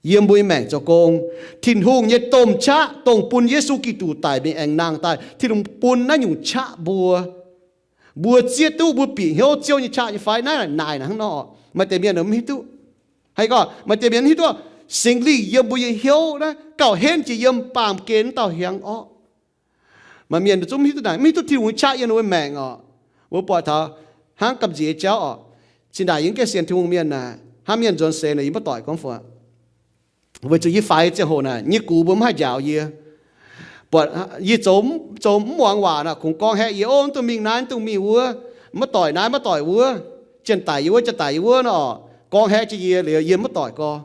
Yiem mbuo nyei maengc zoux gong, Tin-Hungh nyei domh qaqv, dongh bun Yesu Giduc daic mingh aengx nangh daaih, Tin-Hungh bun naaiv nyungc qaqv mbuo. Mbuo zieqv duqv mbuo bieqc hnyouv Ziouv nyei qaqv nyei fai? Naaiv naaic hnangv nor, maaih deix mienh mv hiuv duqv. Haaix gorngv maaih deix mienh mv hiuv duqv Singx Lingh yiem mbuo nyei hnyouv naaiv gauh henv jiex yiem baamh gen wuov dauh hiaangx orqv. Maaih mienh zungv mv hiuv duqv naaic, mv hiuv duqv Tin-Hungh nyei qaqv yiem ninh mbuo maengc orqc. Mbuo buatc taux hnangv gamh nziex jauv orqc. Cin-ndaangc yie mv gaengh sienx Tin-Hungh mienh naaic, hnangv mienh nzuonx seix naaic yie mv doic gorngv fungc. Weic zuqc yie faix ziangh hoc naaic nyei gux mbuo mv haih njaaux yie. Buatc yie zoux, zoux mv muangx waac naaic, kungx gorngv haeqv yie, Ov, mv dungx mingh naaiv, mv dungx mingh wuov, maiv doic naaiv, maiv doic wuov, janx-daic yie wuov, janx-daic yie wuov nor, gorngv haeqv jienv yie liuz yie mv doic gorx.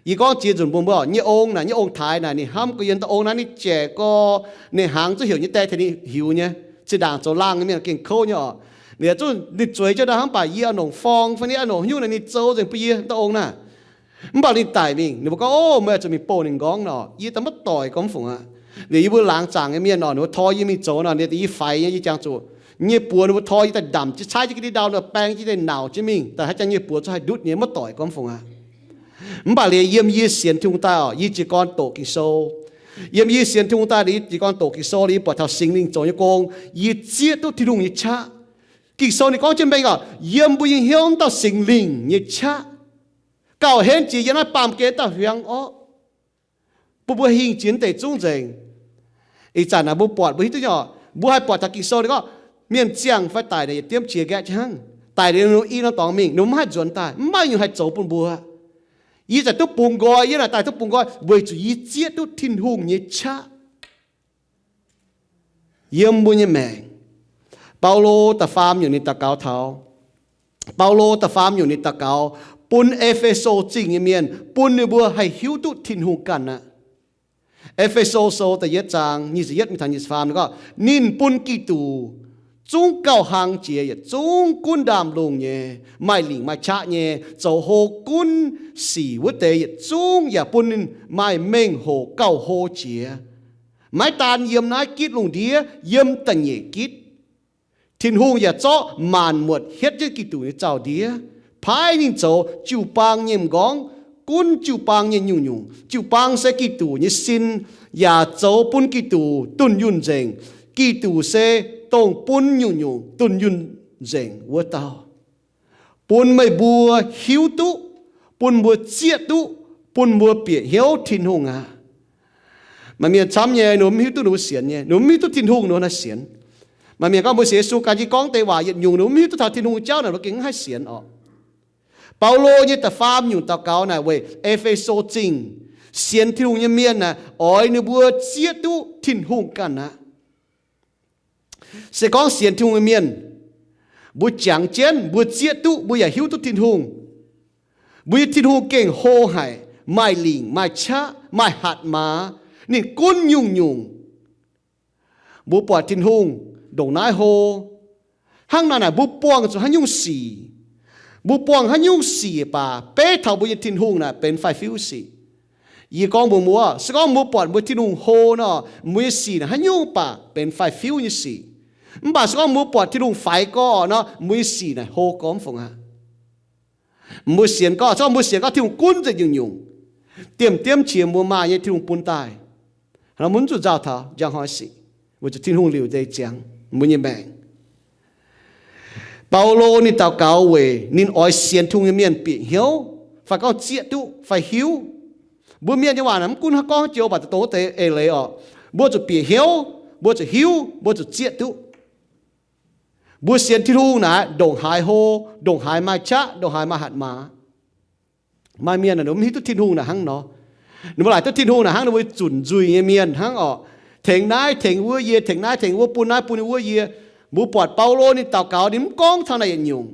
Yie gorngv jiex nzunc mbuox mbuo, nyei ong naaic, nyei ong-taaix naaic, ninh hnamv gorx yie dauh ong naaiv ninh jaic gorx, ninh hnaangx zungv heuc nyei die tengx ninh hiuc nyei. Cin-ndaangc zoux laangh nyei mienh gengh kouv nyei orqc. Ninh zungv ninh zueiz jienv ndau hnangv, mv baac yie a'nongc forng fai ni, a'nongc haaix nyungc naaic ninh zoux nzengc bun yie, dauh ong naaic. Mv baac ninh daic mingh, ninh mbuo gorngv, Ov, meih zuqc mingh bouh ninh nqorngv nor, yie daaih maiv doic gorngv fungc aqv. Liuz yie mbuo laangz zaangc nyei mienh orqc, ninh mbuo tor yie mingh zoux nor, ninh daaih yie faix nyei, yie jangx zuqc nyei buoz ninh mbuo tor yie daaih ndamc jienv, caaiv jienv ga'ndiev ndau nor, baeng jienv daaih nauc jienv mingh, daaih haaix jangx nyei buoz zungv haih ndutv nyei, maiv doic gorngv fungc aqv. Mv baac liuz yiem yie sienx Tin-Hungh daaih orqc, yie jiez gorn doqc Ging-Sou. Yiem yie sienx Tin-Hungh daaih, yie jiez gorn doqc Ging-Sou, yie buatc taux Singx Lingh zoux nyei gong, yie zieqv duqv Tin-Hungh nyei qaqv. Ging-Sou ninh gorngv jienv mengh orqc, yiem mbuo nyei hnyouv wuov dauh Singx Lingh nyei qaqv gauh henv jiex yiem naaiv baamh gen dauh hiaangx orqv, bun mbuo hingh jiex wuov deix zungv nzengc. Ih zanc naaic mbuo buatc mbuo hiuv duqv nyei orqc, mbuo haih buatc taux Ging-Sou ninh gorngv, mienh ziangh fai daic naaic yietc diemv qiex nqaeqv jienv hnangv. Daic liuz ninh i norm dorngx mingh, ninh mv haih nzuonx daaih, mv maaih nyungc haih zoux bun mbuo. Yie zaac duqv bungx nqoi, yie naaic daaih duqv bungx nqoi weic zuqc yie zieqv duqv Tin-Hungh nyei qaqv yiem mbuo nyei maengc. Baulo da'faam nyungc ninh daux gaux taux, Baulo da'faam nyungc ninh daux gaux bun E^fe^so Zingh nyei mienh, bun ninh mbuo haih hiuv duqv Tin-Hungh ganh aqv. E^fe^so Sou da'yietv zaang nyic ziepc yietv mingh taux nyic ziepc faam ninh gorngv, ninh bun Giduc zungv gauh hlang jiex yietc zungv gunv ndaamv-lungh nyei, maaih lingc maaih qaqv nyei, zoux hlo gunv sic wuov deix yietc zungv, yaac bun ninh maaih mengh hoc gauh hlo jiex. Maiv daan yiem naaiv gitv lungh ndiev, yiem da'nyeic gitv, Tin-Hungh yaac zorqv maanc muotc hietv jienv Giduc nyei zaux-ndiev, paaiv ninh zoux jiu-baang nyei m'nqorngv, gunv jiu-baang nyei nyungc-nyungc. Jiu-baang se Giduc nyei sin, yaac zoux bun Giduc dunh yunh nzengc. Giduc se dongh bun nyungc-nyungc dunh yunh nzengc wuov dauh. Bun meih mbuo hiuv duqv, bun mbuo zieqv duqv, bun mbuo bieqc hnyouv Tin-Hungh aqv. Maaih mienh camv nyei, ninh mbuo mv hiuv duqv ninh mbuo sienx nyei, ninh mbuo mv hiuv duqv Tin-Hungh ninh mbuo naaiv sienx. Maaih mienh gorngv mbuo sienx Yesu ganh, yie gorngv deix waac yietc nyungc, ninh mbuo mv hiuv duqv taux Tin-Hungh jauv naaic, mbuo gengh mv haih sienx orqc. Baulo nyei da'faam nyungc daux gaux naaic weic E^fe^so Zingh sienx Tin-Hungh nyei mienh naaic, oix ninh mbuo zieqv duqv Tin-Hungh ganh aqv. Se gorngv sienx Tin-Hungh nyei mienh, mbuo jangx jienv, mbuo zieqv duqv, mbuo yaac hiuv duqv Tin-Hungh. Mbuo nyei Tin-Hungh gengh hlo haic, maaih lingc, maaih qaqv, maaih hatc maaz, ninh gunv nyungc-nyungc. Mbuo buatc Tin-Hungh ndongc naaiv hlo. Hnangv naaic naaic mbuo buangh zuqc haaix nyungc sic, mbuo buangh haaix nyungc sic baac beiv taux mbuo nyei Tin-Hungh naaic benx faix-fiuv sic. Yie gorngv mbuox mbuo, se gorngv mbuo buatc mbuo Tin-Hungh hlo nor, mbuo nyei sic naaic haaix nyungc baac benx faix-fiuv nyei sic. Mv baac se gorngv mbuo buatc Tin-Hungh faix gorx nor, mbuo nyei sic naaic hlo gorx mv fungc aqv. Mbuo sienx gorngv, se gorngv mbuo sienx gorngv Tin-Hungh gunv nzengc nyungc-nyungc, diemv-diemv qiex mbuo maaih nyei Tin-Hungh bun daaih, mbuo mv zuqc nzauh taux njang hnoi sic, weic zuqc Tin-Hungh liuc nzengc ziangx mbuo nyei maengc. Baulo ninh daux gaux weic ninh oix sienx Tin-Hungh nyei mienh bieqc hnyouv, fai gorngv zieqv duqv fai hiuv. Mbuo mienh nyei waac naaic mv gunv haaix gorngv joux baac dongh wuov deix eix leiz orqc, mbuo zuqc bieqc hnyouv, mbuo zuqc hiuv, mbuo zuqc zieqv duqv. Mbuo sienx Tin-Hungh naaic ndongc haaix hlo, ndongc haaix maaih qaqv, ndongc haaix maaih hatc maaz, maaih mienh naaic ninh mv hiuv duqv Tin-Hungh naaic hnangv nor. Ninh mbuo laaic duqv Tin-Hungh naaic hnangv ninh mbuo zunc nzuih nyei mienh hnangv orqc. Tengx naaiv tengx wuov yie, tengx naaiv tengx wuov, bun naaiv bun wuov yie. Mbuo buatc Baulo ninh daux gaux ninh mv gorngv taux naaic yietc nyungc.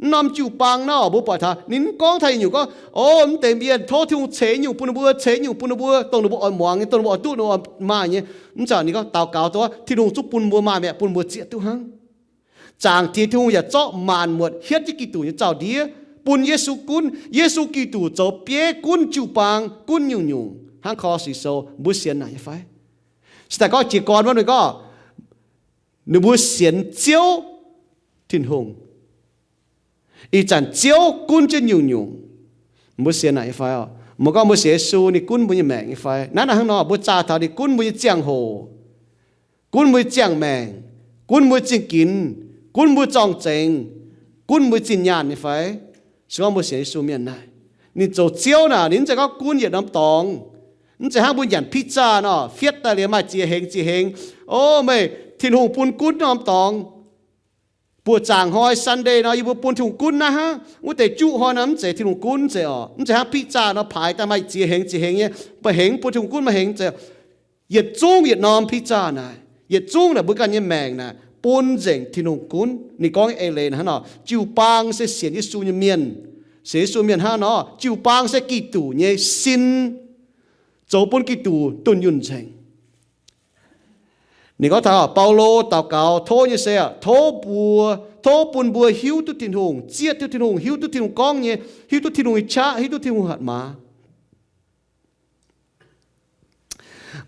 Mv norm jiu-baang nor, mbuo buatc taux ninh mv gorngv taux yietc nyungc gorngv, o, mv deix mienh tov Tin-Hungh ceix nyungc bun ninh mbuo, ceix nyungc bun ninh mbuo, dongh ninh mbuo oix muangx nyei, dongh ninh mbuo oix duqv, ninh mbuo oix maaih nyei. Mv zeiz, ninh gorngv daux gaux dongh Tin-Hungh zungv bun mbuo maaih mi'aqv, bun mbuo zieqv duqv hnangv. Zaangc Diex Tin-Hungh yaac zorqv maanc muotc hietv jienv Giduc nyei zaux-ndiev bun Yesu gunv. Yesu Giduc zoux bieiv gunv jiu-baang, gunv nyungc-nyungc hnangv Korv-Sou Sou. Mbuo sienx naaic nyei fai? Se daaih gorngv jiez gorn wuov ninh gorngv, ninh mbuo sienx Ziouv Tin-Hungh. Ih zanc Ziouv gunv jienv nyungc-nyungc. Mbuo sienx naaic nyei fai oc? Mbuo gorngv mbuo sienx Yesu, ninh gunv mbuo nyei maengc nyei fai? Naaiv naaic hnangv nor, mbuo zaah taux ninh gunv mbuo nyei ziangh hoc, gunv mbuo nyei ziangh maengc, gunv mbuo zingh ginx, gunv mbuo zorng-zengx, gunv mbuo zinh nyaanh nyei fai? Se gorngv mbuo sienx Yesu mienh naaic, ninh zoux Ziouv naaic, ninh mv zeiz gorngv gunv yietc norm dorngx. Mv zeiz hnangv mbuo nyanc pizza nor, fietv daaih liuz maaih ziex hengx ziex hengx. O, meih Tin-Hungh bun gunv norm dorngx. Buoz-zaangc hnoi Sunday nor, yie mbuo bun Tin-Hungh gunv naaiv hnangv. Wuov deix juqv hnoi nor, mv zeiz Tin-Hungh gunv zeiz oc. Mv zeiz hnangv pizza nor, paaix daaih maaih ziex hengx ziex hengx nyei, maaih hengx bun Tin-Hungh gunv maaih hengx zeiz. Yietc zungv yietc norm pizza naaic, yietc zungv naaic mbuo ganh nyei maengc naaic bun nzengc Tin-Hungh gunv. Ninh gorngv eix leiz hnangv nor, jiu-baang se sienx Yesu nyei mienh. Sienx Yesu mienh hnangv nor, jiu-baang se Giduc nyei sin, zoux bun Giduc dunh yunh nzengc. Ninh gorngv taux Baulo daux gaux tov nyei se, tov mbuo, tov bun mbuo hiuv duqv Tin-Hungh, zieqv duqv Tin-Hungh, hiuv duqv Tin-Hungh gorngv nyei, hiuv duqv Tin-Hungh nyei qaqv, hiuv duqv Tin-Hungh hatc maaz.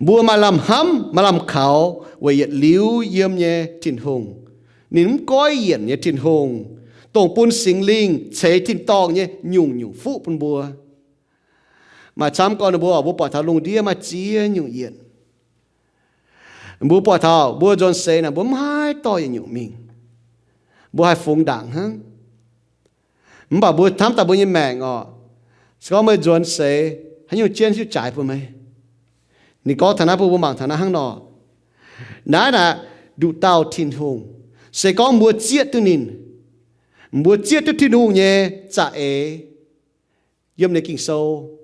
Mbuo maaih lamh hnamv, maaih lamh kaux weic yietc liuz yiem nyei Tin-Hungh. Ninh mv goiv yienc nyei Tin-Hungh, dongh bun Singx Lingh ceix tin-dorngh nyei nyungc-nyungc fuqv bun mbuo. Maaih camv gorngv ninh mbuo, mbuo buatc taux lungh ndiev maaih ziex nyungc yienc. Mbuo buatc taux mbuo nzuonx seix naaic, mbuo maiv dorh yietc nyungc mingh. Mbuo haih fungx ndaangc hnangv. Mv baac mbuo hnamv daaih mbuo nyei maengc oc, se gorngv meih nzuonx seix, haaix nyungc jienv hiuv jaaix bun meih? Ninh gorngv taux naaiv bun mbuo mangc taux naaiv hnangv nor. Naaiv naaic, nduqc dauh Tin-Hungh, se gorngv mbuo zieqv duqv ninh, mbuo zieqv duqv Tin-Hungh nyei za'eix yiem ninh Ging-Sou,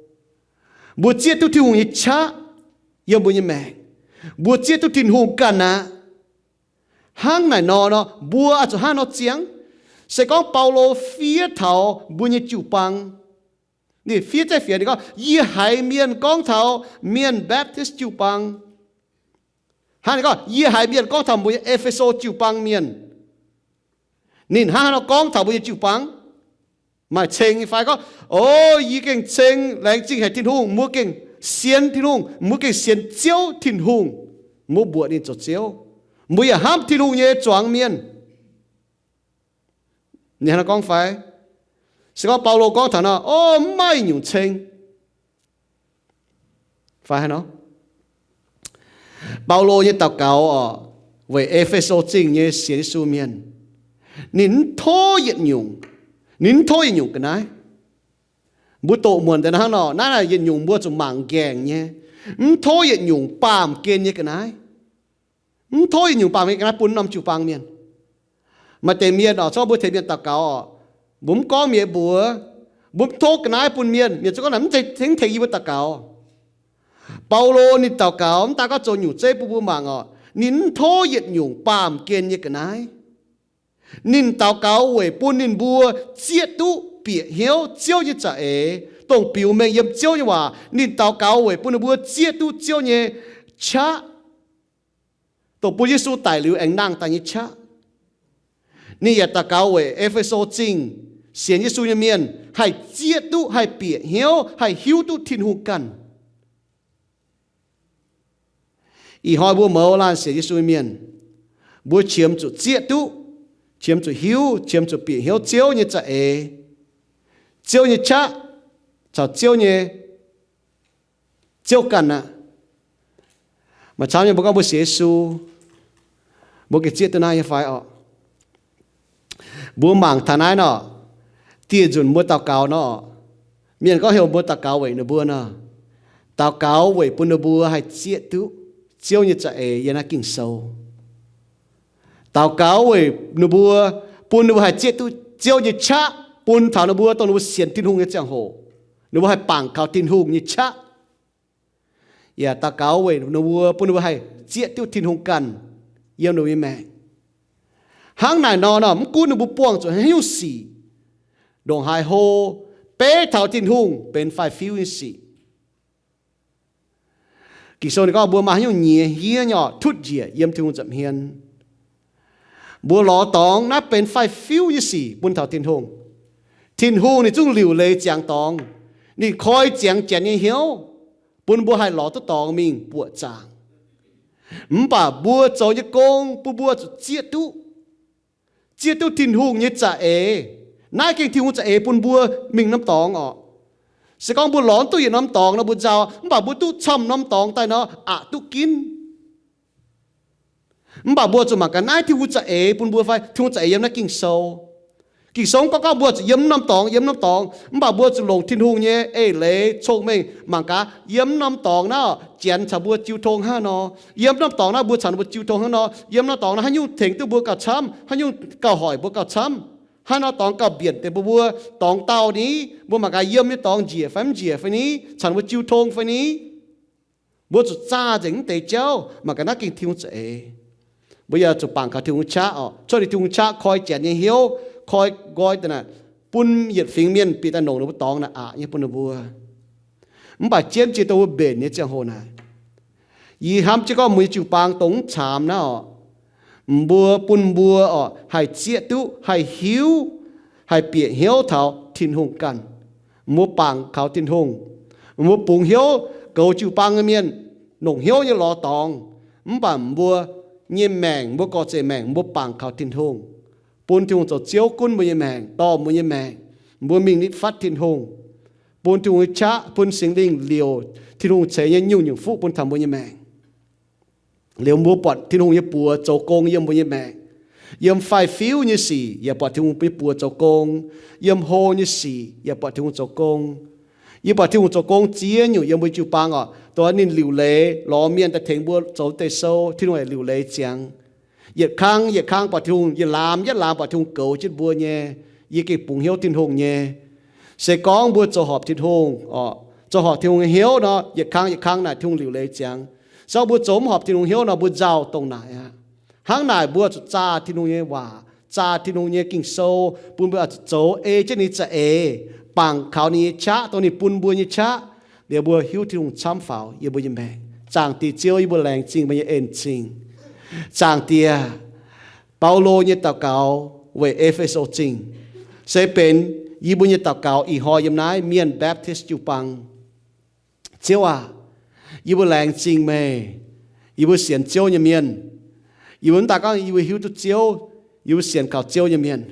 mbuo zieqv duqv Tin-Hungh nyei qaqv yiem mbuo nyei maengc, mbuo zieqv duqv Tin-Hungh ganh aqv. Hnangv naaic nor nor, mbuo oix zuqc hnangv nor ziangh. Se gorngv Baulo fiev taux mbuo nyei jiu-baang, ninh fiev zeiv fienx, ninh gorngv, yie haiz mienh gorngv taux mienh Baptist jiu-baang. Hnangv ninh gorngv, yie haiz mienh gorngv taux mbuo nyei E^fe^so jiu-baang mienh. Ninh hnangv haaix nor gorngv taux mbuo nyei jiu-baang? Maaih ceng nyei fai gorngv, o, yie gengh ceng, laengz zingh haic Tin-Hungh, mbuo gengh sienx Tin-Hungh, mbuo gengh sienx Ziouv Tin-Hungh, mbuo mbuoqc ninh zoux Ziouv, mbuo yaac hnamv Tin-Hungh nyei zuangx mienh. Ninh hnangv nor gorngv fai? Se gorngv Baulo gorngv taux nor, o, mv maaih nyungc ceng. Fai haaix nor? Baulo nyei daux gaux oc, weic E^fe^so Zingh nyei sienx Yesu mienh, ninh mv tov yietc nyungc, ninh mv tov yietc nyungc ga'naaiv. Mbuo doqc muonc deix hnangv nor, naaiv naaic yietc nyungc mbuo zuqc mangc nqaengc nyei, mv tov yietc nyungc baamh gen nyei ga'naaiv. Mv tov yietc nyungc baamh gen ga'naaiv bun norm jiu-baang mienh. Maaih deix mienh oc, se gorngv mbuo tengx mienh daux gaux oc, mbuo mv gorngv mienh mbuox, mbuo mv tov ga'naaiv bun mienh, mienh zungv gorngv naaic mv zeiz tengx yie mbuo daux gaux. Baulo ninh daux gaux mv daan gorngv zoux nyungc zeiv bun mbuo mangc oc, ninh mv tov yietc nyungc baamh gen nyei ga'naaiv. Ninh daux gaux weic bun ninh mbuo zieqv duqv bieqc hnyouv Ziouv nyei za'eix, dongh biux mengh yiem Ziouv nyei waac. Ninh daux gaux weic bun ninh mbuo zieqv duqv Ziouv nyei qaqv, dongh bun Yesu daic liuz aengx nangh daaih nyei qaqv. Ninh yaac daux gaux weic E^fe^so Zingh sienx Yesu nyei mienh haih zieqv duqv, haih bieqc hnyouv, haih hiuv duqv Tin-Hungh ganh. Ih hnoi mbuo mouz laanh sienx Yesu nyei mienh, mbuo qiemx zuqc zieqv duqv, qiemx zuqc hiuv, qiemx zuqc bieqc hnyouv Ziouv nyei za'eix, Ziouv nyei qaqv, caux Ziouv nyei, Ziouv ganh aqv. Maaih camv nyei mbuo gorngv mbuo sienx Yesu, mbuo gengh zieqv duqv naaiv nyei fai orqc? Mbuo mangc taux naaiv nor, dieh nzunc mbuo daux gaux nor, mienh gorngv heuc mbuo daux gaux weic ninh mbuo nor, daux gaux weic bun ninh mbuo haih zieqv duqv Ziouv nyei za'eix yiem naaiv Ging-Sou. Daux gaux weic ninh mbuo, bun ninh mbuo haih zieqv duqv Ziouv nyei qaqv bun taux ninh mbuo, dongh ninh mbuo sienx Tin-Hungh nyei ziangh hoc, ninh mbuo haih bangc kaux Tin-Hungh nyei qaqv. Yaac daux gaux weic ninh mbuo, bun ninh mbuo haih zieqv duqv Tin-Hungh ganh yiem ninh mbuo nyei maengc. Hnangv naaic nor, nor mv gunv ninh mbuo buangh zuqc haaix nyungc sic, ndongc haaix hlo, beiv taux Tin-Hungh benx faix-fiuv nyei sic. Ging-Sou ninh gorngv mbuo maaih haaix nyungc nyiex hniev nyei orqc, tutv njiec yiem Tin-Hungh nza'hmien hmien. Mbuo lorz dorngx naaiv benx faix-fiuv nyei sic bun taux Tin-Hungh. Tin-Hungh ninh zungv liuc leiz ziangx dorngx. Ninh koi ziangx janx nyei hnyouv bun mbuo haih lorz duqv dorngx mingh buoqc zaangc. Mv baac mbuo zoux nyei gong bun mbuo zuqc zieqv duqv, zieqv duqv Tin-Hungh nyei za'eix. Naaiv gengh Tin-Hungh za'eix bun mbuo mingh norm dorngx orqc. Se gorngv mbuo lorz duqv yietc norm dorngx nor mbuo nzauh, mv baac mbuo duqv camv norm dorngx daaih nor aqc duqv ginv. Mv baac mbuo zuqc mangc gaax naaiv Tin-Hungh za'eix bun mbuo fai, Tin-Hungh za'eix yiem naaiv Ging-Sou. Ging-Sou gorngv, gorngv mbuo zuqc yiem norm dorngx, yiem norm dorngx, mv baac mbuo zuqc longc Tin-Hungh nyei eix leiz cong-mengh mangc gaax yiem norm dorngx naaiv orqc, janx caux mbuo jiu tong hnangv nor. Yiem norm dorngx naaiv mbuo caux ninh mbuo jiu tong hnangv nor. Yiem norm dorngx naaiv haaix nyungc tengx duqv mbuo gauh camv, haaix nyungc gauh hoic mbuo gauh camv, haaix norm dorngx gauh mbienc deix mbuo, mbuo dorngx dauh ni, mbuo mangc gaax yiem nyei dorngx njiec fai mv njiec fai ni, caux ninh mbuo jiu tong fai ni. Mbuo zuqc zaah nzengc mv deix jauv, mangc gaax naaiv gengh Tin-Hungh za'eix. Mbuo yaac zuqc bangc kaux Tin-Hungh qaqv orqc. Cuotv liuz Tin-Hungh qaqv koi janx nyei hnyouv, koi nqoi daaih naaic, bun yietc fingx mienh bieqc daaih longc ninh mbuo dorngx naaic aqc nyei bun ninh mbuo. Mv baac jienv jiex dongh mbuo mbenc nyei ziangh hoc naaic, yie hnamv jienv gorngv mbuo nyei jiu-baang dongh mv caamx naaiv orqc, mbuo bun mbuo orqc haih zieqv duqv, haih hiuv, haih bieqc hnyouv taux Tin-Hungh ganh. Mbuo bangc kaux Tin-Hungh, mbuo bungx hnyouv goux jiu-baang nyei mienh, longc hnyouv nyei lorz dorngx. Mv baac mbuo nyei maengc, mbuo gorx-zeic maengc, mbuo bangc kaux Tin-Hungh, bun Tin-Hungh zoux Ziouv gunv mbuo nyei maengc, dorh mbuo nyei maengc, mbuo mingh nitv fatv Tin-Hungh, bun Tin-Hungh nyei qaqv, bun Singx Lingh liouc Tin-Hungh ceix nyei nyungc-nyungc fuqv bun taux mbuo nyei maengc. Liuz mbuo buatc Tin-Hungh nyei buoz zoux gong yiem mbuo nyei maengc. Yiem faix-fiuv nyei sic yaac buatc Tin-Hungh nyei buoz zoux gong. Yiem hlo nyei sic yaac buatc Tin-Hungh zoux gong. Yie buatc Tin-Hungh zoux gong ziex nyungc yiem mbuo jiu-baang orqc. Dongh ninh liuc leiz lorz mienh daaih tengx mbuo zoux deix sou, Tin-Hungh yaac liuc leiz ziangx. Yietc kang yietc kang buatc Tin-Hungh, yietc laamz yietc laamz buatc Tin-Hungh goux jienv mbuo nyei. Yie gengh bungx hnyouv Tin-Hungh nyei. Se gorngv mbuo zoux horpc Tin-Hungh orqc, zoux horpc Tin-Hungh nyei hnyouv nor, yietc kang yietc kang naaic Tin-Hungh liuc leiz ziangx. Se gorngv mbuo zoux mv horpc Tin-Hungh hnyouv nor, mbuo nzauh dongh naaic aqv. Hnangv naaic mbuo zuqc zaah Tin-Hungh nyei waac, zaah Tin-Hungh nyei Ging-Sou, bun mbuo zuqc zoux ei jienv ninh za'eix, bangc kaux ninh nyei qaqv, dongh ninh bun mbuo nyei qaqv, liuz mbuo hiuv Tin-Hungh camv faaux yiem mbuo nyei maengc. Zaangc Diex Ziouv, yie mbuo laengz zingh meih nyei en-zingh. Zaangc Diex, Baulo nyei daux gaux weic E^fe^so Zingh se benx yie mbuo nyei daux gaux ih hnoi yiem naaiv Mienh Baptist jiu-baang. Ziouv aah, yie mbuo laengz zingh meih. Yie mbuo sienx Ziouv nyei mienh. Yie mbuo mv daaih gorngv yie mbuo hiuv duqv Ziouv, yie mbuo sienx kaux Ziouv nyei mienh.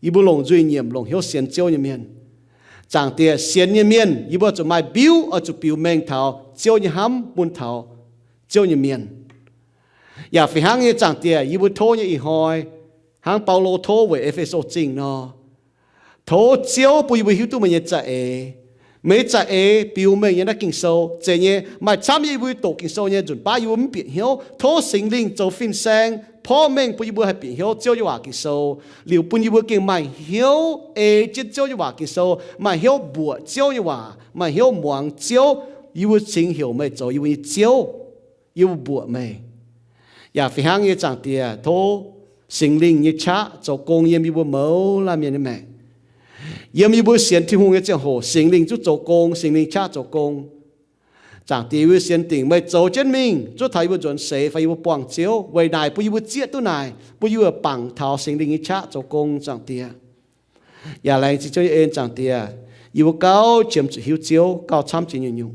Yie mbuo longc nzuih nyiemc, longc hnyouv sienx Ziouv nyei mienh. Zaangc Diex, sienx nyei mienh yie mbuo zuqc maaih mbiuv oix zuqc biux mengh taux Ziouv nyei hnamv bun taux Ziouv nyei mienh. Yaac fih hnangv nyei, Zaangc Diex, yie mbuo tov nyei ih hnoi, hnangv Baulo tov weic E^fe^so Zingh nor, tov Ziouv bun yie mbuo hiuv duqv meih nyei za'eix. Meih nyei za'eix biux mengh nyei naaiv Ging-Sou zeiz nyei, maaih camv nyei yie mbuo doqc Ging-Sou nyei nzunc baav yie mbuo mv bieqc hnyouv. Tov Singx Lingh zoux fin-saeng porv mengh bun yie mbuo haih bieqc hnyouv Ziouv nyei waac Ging-Sou, liuz bun yie mbuo gengh maaih hnyouv ei jienv Ziouv nyei waac Ging-Sou, maaih hnyouv mbuoqc Ziouv nyei waac, maaih hnyouv muangx Ziouv. Yie mbuo cingx heuc meih zoux yie mbuo nyei Ziouv. Yie mbuo mbuoqc meih. Yaac fih hnangv nyei, Zaangc Diex, tov Singx Lingh nyei qaqv zoux gong yiem yie mbuo mouz laanh mienh nyei maengc. Yiem yie mbuo sienx Tin-Hungh nyei ziangh hoc, Singx Lingh zungv zoux gong, Singx Lingh qaqv zoux gong. Zaangc Diex, yie mbuo sienx dingc meih zoux jienv mingh zuov taux yie mbuo nzuonx seix fai yie mbuo buangh Ziouv, weic naaic bun yie mbuo zieqv duqv naaic, bun yie mbuo bangc taux Singx Lingh nyei qaqv zoux gong, Zaangc Diex. Yaac laengz zingh Ziouv nyei en, Zaangc Diex. Yie mbuo gauh qiemx zuqc hiuv Ziouv gauh camv jiex nyungc-nyungc.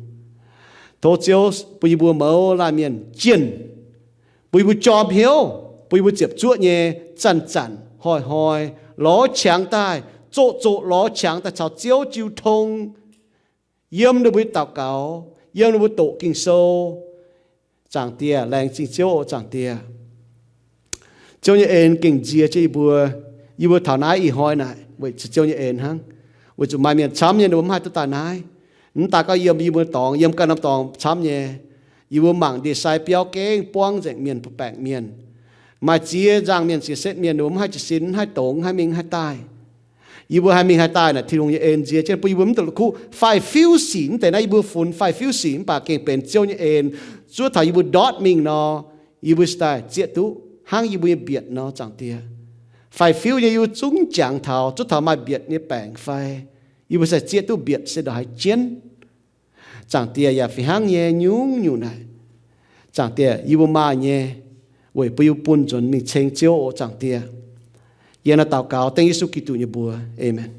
Tov Ziouv bun yie mbuo mouz laanh mienh jienh, bun yie mbuo jorm hnyouv, bun yie mbuo ziepc zuoqv nyei, zanc-zanc hnoi-hnoi lorz qangx daaih, zoqc-zoqc lorz qangx daaih caux Ziouv jiu tong, yiem ninh mbuo daux gaux, yiem ninh mbuo doqc Ging-Sou. Zaangc Diex, laengz zingh Ziouv oc, Zaangc Diex. Ziouv nyei en gengh nzie jienv yie mbuo. Yie mbuo taux naaiv ih hnoi naaic weic zuqc Ziouv nyei en hnangv. Weic zuqc maaih mienh camv nyei ninh mbuo mv haih duqv daaih naaiv. Mv daaih gorngv yiem yie mbuo dorngx, yiem ganh norm dorngx camv nyei. Yie mbuo mangc ndie-sai biauv gengh buangv nzengc mienh, baengc mienh. Maaih ziex nzangc mienh, ziex setv mienh ninh mbuo mv haih jiez sin, mv haih dongz, mv haih mingh, mv haih daaih. Yie mbuo haih mingh haih daaih naaic Tin-Hungh nyei en nzie jienv bun yie mbuo mv duqv la'kuqv faix-fiuv sic. Mv deix naaiv yie mbuo funx faix-fiuv sic mv baac gengh benx Ziouv nyei en. Zuov taux yie mbuo ndortv mingh nor, yie mbuo cingx daaih zieqv duqv hnangv yie mbuo nyei mbietc nor, Zaangc Diex. Faix-fiuv nyei yie mbuo zungv jangx taux, zungv taux maaih mbietc nyei baengc fai? Yie mbuo se zieqv duqv mbietc se ndongc haaix jienv. Zaangc Diex, yaac fih hnangv nyei nyungc-nyungc naaic, Zaangc Diex, yie mbuo maaih nyei, weic bun yie mbuo bun nzuonx mingh ceng Ziouv oc, Zaangc Diex. Yie naaiv daux gaux dengv Yesu Giduc nyei mbuox. Aamen.